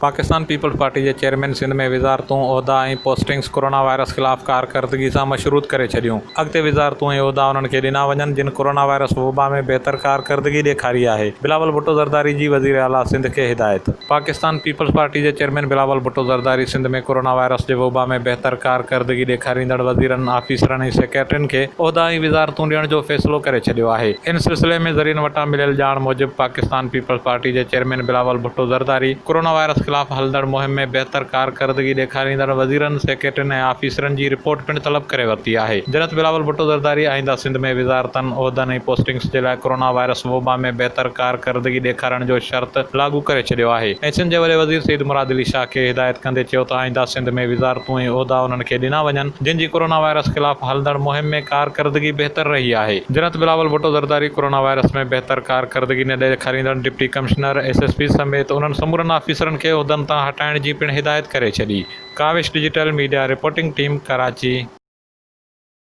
Pakistan peoples party جي chairman Sindh ۾ وزارتون، عهدا ۽ پوسٽنگز ڪورونا وائرس خلاف ڪارڪردگي سان مشروط ڪري ڇڏيون. اڳتي وزارتون ۽ عهدا انهن کي ڏنا وڃن جن ڪورونا وائرس وبا ۾ بهتر ڪارڪردگي ڏيکاري آهي، بلاول ڀٽو زرداري جي وزيراعليٰ سنڌ کي هدايت. پاڪستان پيپلز پارٽي جي chairman Bilawal Bhutto Zardari Sindh ۾ corona virus جي وبا ۾ بهتر ڪارڪردگي ڏيکاريندڙ وزيرن، آفيسرن ۽ سيڪريٽرين کي عهدا ۽ وزارتون ڏيڻ جو فيصلو ڪري ڇڏيو آهي. ان سلسلي ۾ ذريعن وٽان مليل ڄاڻ موجب پاڪستان پيپلز پارٽي جي chairman Bilawal Bhutto Zardari corona virus خلاف هلندڙ مهم ۾ بهتر ڪارڪردگي ڏيکاريندڙ وزيرن، سيڪريٽرين ۽ آفيسرن جي رپورٽ پڻ طلب ڪري ورتي آهي. جڏهن ته بلاول ڀٽو زرداري آئنده سنڌ ۾ وزارتن، عهدن ۽ پوسٽنگس جي لاء ڪورونا وائرس وبا ۾ بهتر ڪارڪردگي ڏيکارڻ جو شرط لاڳو ڪري ڇڏيو آهي ۽ سنڌ جي وڏي وزير سيد مراد علي شاهه کي هدايت ڪندي چيو ته آئنده سنڌ ۾ وزارتون ۽ عهدا انهن کي ڏنا وڃن جن جي ڪورونا وائرس خلاف هلندڙ مهم ۾ ڪارڪردگي بهتر رهي آهي. جڏهن ته بلاول ڀٽو زرداري ڪورونا وائرس ۾ بهتر ڪارڪردگي نه ڏيکاريندڙ deputy commissioner, S S P سميت انهن سمورن آفيسرن کي عهدن تان هٽائڻ جي پڻ هدايت ڪري ڇڏي. Kawish digital media reporting team Karachi.